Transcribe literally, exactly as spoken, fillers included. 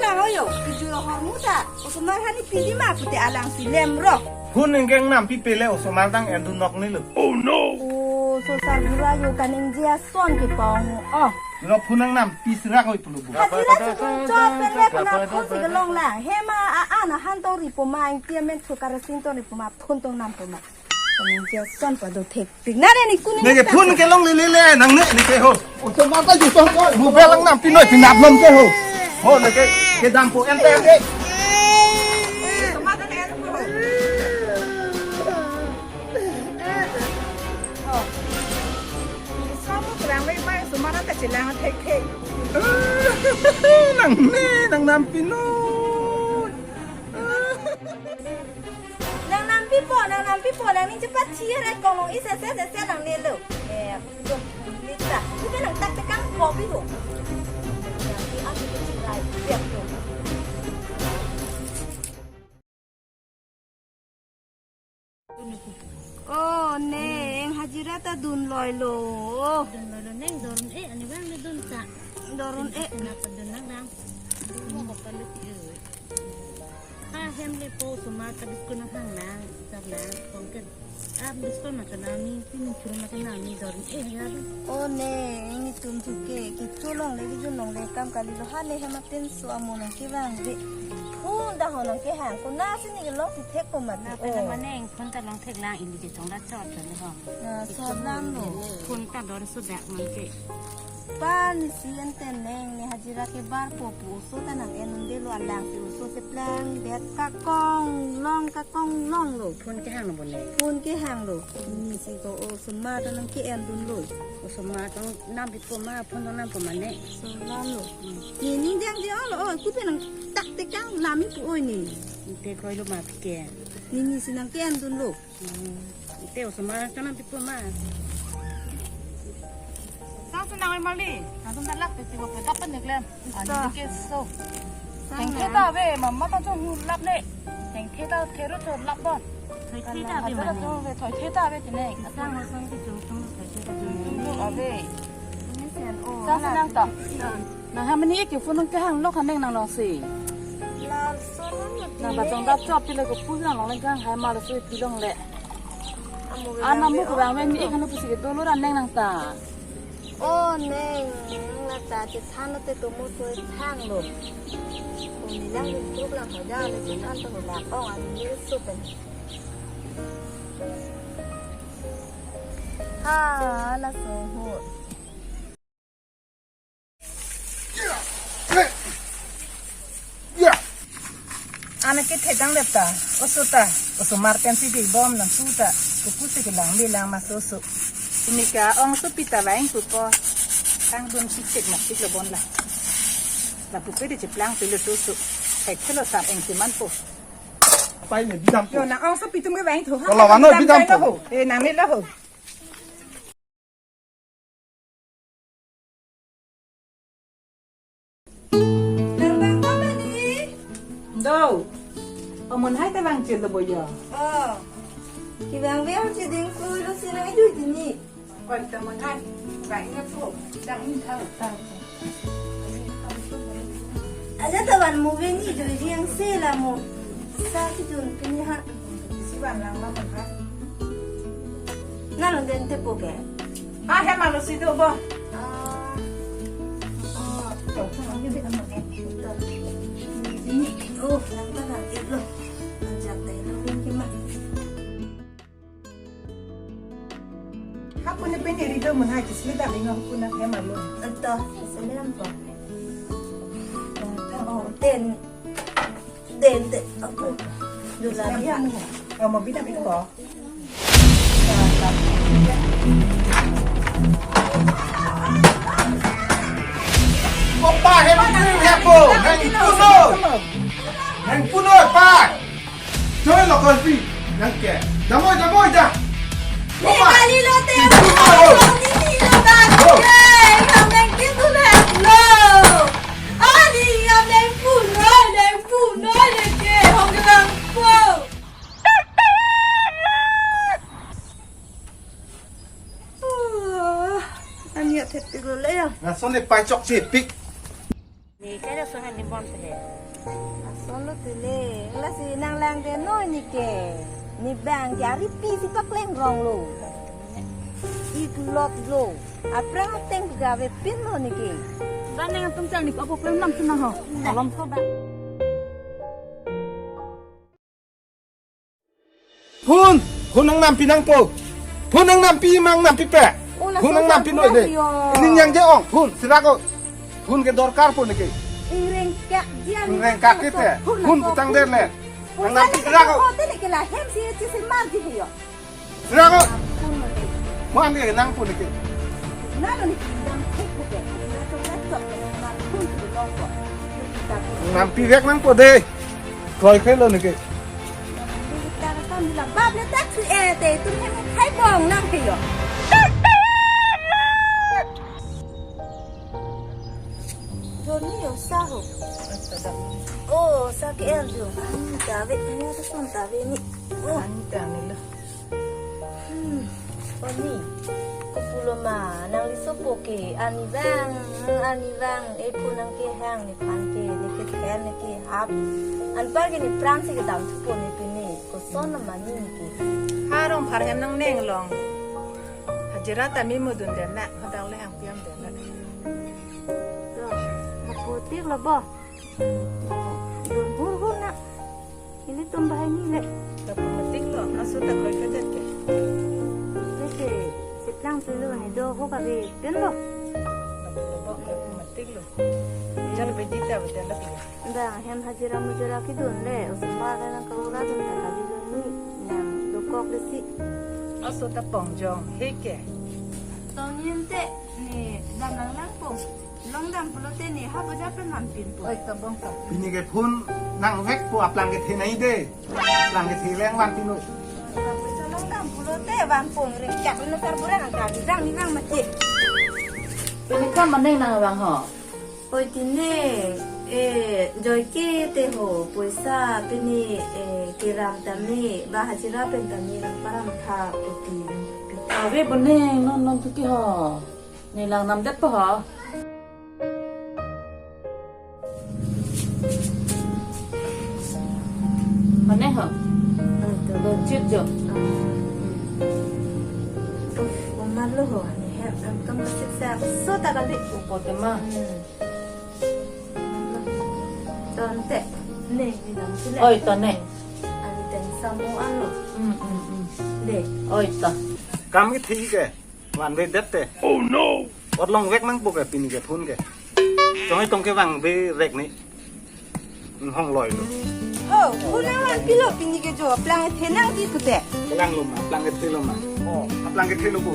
Ayo, kejui ahormu ta. Osomar hani piji ma pute alangsi lemrok. Phone ningkeng nampi pele osomar dang endun nok nilo. Oh no! Oh, so sarbura yo kaningje ason kepong. Oh. Lo phone nang nampi serak oi pulubu. Hajira si tum chot pen le puna phone si kelong lang. Hema a-an ahan tong ripo ma, ingti amen thu karasin tong ripo ma, phone tong nampo ma. Kaningje ason pado thekpik. Nane ni kuning. Neke phone kelong lele le, nangne neke ho. Osomar ta jutong ko. Mobile lang nampi noi pinap nom ke ho. Ho neke kedampo ente ente. Nangne nang nampi noi. Nang nampipo, nang nampipo, nang ning cepat sihir eh, kolong isi isi isi nangnelo. Eh, tuh, nita. Kita nang tak tekang kopi tuh. Nanti aku tuh cerai, lihat tuh. Oh, neng, hajira ta dun loi lo. Dun loi lo, neng, dor un-e, ani bang le dun ta. Dor un-e. Kenapa dun nang bang? Mau apa lu sih? Ha, hem le po osomar ta biscuit nang hang nang, sar nang, kongken. Ah, biscuit ma kanang ni, pini churu ma kanang ni dor un-e ya. Oh ne, netum thuke, kecho longle, kejun longle, kam kali lo, ha ne hem atin so amo nang kevang ve. Phone ta ho nang kehang, ko na si ni long si thek ko mat. Na pe na. Oh. Maneng, phone ta long thek lang, ili kechong da chot chot le ho. Na, chot lang lo. Phone ta dor so dak man ke. Pan si enten neng ne hajira kebarpo pu oso ta nang en un-e lo, alangsi oso cheplang det, kakong long kakong long lo. Phone kehang lo bo ne. Phone kehang lo. Ni si ko osomar ta nang ke-en dun lo. Osomar ta nampipo ma, phone ta nampo ma ne. So lang lo. Hmm. Ni ning jang je ong lo, oh, kupe nang tak tekang lami pu oi ni. Te koi lo ma pike. Ni ni si nang ke-en dun lo. Hmm. Te osomar ta nampipo ma. Sang senang oi mali. Langsung ta lap pe tiba pe dapat nih klem. Ani ke so. Sang thengthe ta ave, mama ta chong hu lap ne. Thengthe ta thero cho lap bon. Thengthe ta ave mane. Thengthe ta ave tene. Sang ho sang ke chong chong thengthe ta ave. Ini sen, oh. Sang senang ta. Nang ha mani ke phone nang kehang lo khaneng nang long si. Lal so nang mati. Nang ba chong dap chop pile ko pu nang long le kehang hai mal so pi longle. Amo ke ana bang mu ke ko bang ave. Bang ave ni ik hanu pusi ke dolo ra neng nang ta. Oh neng, nang ta chethan te to mo so thang lo. Ko ni lang ni truk lang ko ja le chethan to la kong ani ni so pen. Ha, la so ho. Ana ke thedang le ta, oso ta, osomar pen si di bom nang tu ta, kuku si kelang bilang mas oso. Ini ka ong so pita lain kupo, kang dun si cek mas cek lo bon la. La pupe di cheplang pilo so so, hai thelo sar eng si manpo. Pai ne bidam po. Yo, nang ong so pitum ke bang thu ha. Kalau wano bidam po. Eh, nang ne lo ho. Nang bang ko mani? Do. Amun hai ta bang chil lo boyo. Oh. Kevang ve ang chiding ku lo si nang aju dini. Kon ta mun hai. Bang ina po. Dang in thau ta. Aja ta van movie ni jui riang se la mo. Sa si jun pini ha. Si van lang ma mun hai. Nalo den te po ke. Ah, hem alo si do bo. Ah. Ah, to, to, ni bi amo ne. To. Ni, oh, lang ta na, eh, lo. Ang jak ta, eh, lo, rin ke ma. Hapun ni pini rido mun hai, kisli ta linga hapun na hem alo. Ito, sini lang po. Oh, ten. Dente, aku. Dula dia. Kamu bilang itu kok. Opa, hebat, hebat, hebat. Nang puno. Nang puno, pa. Joy lo kolpi. Nang ke. Damoi, damoi, da. Opa. Kali lo te. Puno. Ni lo ba. Oh. Ye, nang ke tu na lo. Ani ya neng punoi, neng punoi leke, hong lang po. Oh, ani ya thepik lo le ya. Lason le pai chok thepik. Ni kaya so han ni bom te. Lason lo tule, lasi nang lang de noi neke. Ne bang ke ari pi si pakleng rong lo. Iklot lo. Aphrang ateng gave pin lo neke. Ba nang atum chang ne ko apo klem nam suna ho. Kolom so ba. Phone, phone nang nampi nangpo. Phone nang nampi mang nampi pe. Ola phone nang so nampi sa noi de. Yo. Ning yang je ong, phone, sira ko. Phone ke dorkar phone ke. Ingreng kak dia ni. Ingreng kak kita. Phone putang der le. Nang nampi sira ko. Hotel ke la hem si si si mar di yo. Sira ko. Phone ke. Mo ang ke nang phone ke. Nalo ni nang thek buke. Nang laptop, nang phone ke nang ko. Nampi vek nangpo de. Kroi khe lo neke. Bab le taxi e te tum hem khai bong nang ke yo. Johnny yo sa ho. Oh, sa ke el jo. Ani ta ve, ani ta son ta ve ni. Oh. Ani ta ni lo. Hmm. Oni, kopulo ma, nang liso po ke, ani vang, ani vang, e pu nang kehang, nephan ke, ne kethen, ne kehap. Anpar ke nephrang si kedam thupo ne pine, koson ma ni ke. Harong pharhem nang neng long. Hajira ta mi mudun den na, hadak le hang piam den na. Lo, maputik lo bo. Dun hur hur na. Ilitum bahai ni le. Lapu matik lo, aso ta kroi kadet ke. Leke, siplang pilo ni do ho kabe pen lo. Lapu lo, lapu matik lo. Jal bedi ta betel lo pilo. Bang, hem hajira mujira kedun le, osomar le nang kaura dun ta kali lo ni, nang dokok le si. Aso ta pongjong, he ke. Tongin te, ni dam nang lang pong. Long dam pulote ni ha bajar pen lampin po. Oi, kabong ka. Pini ke phone nang vek po aplang kethe nai de. Aplang kethe leng vanpin noi. Long dam pulote van pong ring chak lo tar burang angka di rang ni rang mati. Pini kam maneng nang vang ho. Oi tine, eh, joike te ho, poisa pini, eh, kiram tame, ba hajira pen tame, nang param tha, puti. Ave boneng, non non tuki ho. Ne lang namdet po ho. Mane ho? Ado. Lo chit jo. Uf, umar lo ho. Ne hem am kam masik sa so ta kali. Upo tema. Hmm. Tonte. Ne, ne dam sile. Oi, to ne. Ani ten samu alo. Hmm, hmm, hmm. De. Oi, to. Kam kethe ke. Vanve det te. Oh no! Ot long vek nangpo ke pini ke phone ke. Chong tong ke vangve rek ni. Hong loi lo. Oh, phone nang vanpilo pini ke jo, aplang kethe nang di pute. Aplang lo ma, aplang kethe lo ma. Oh, aplang kethe lo po.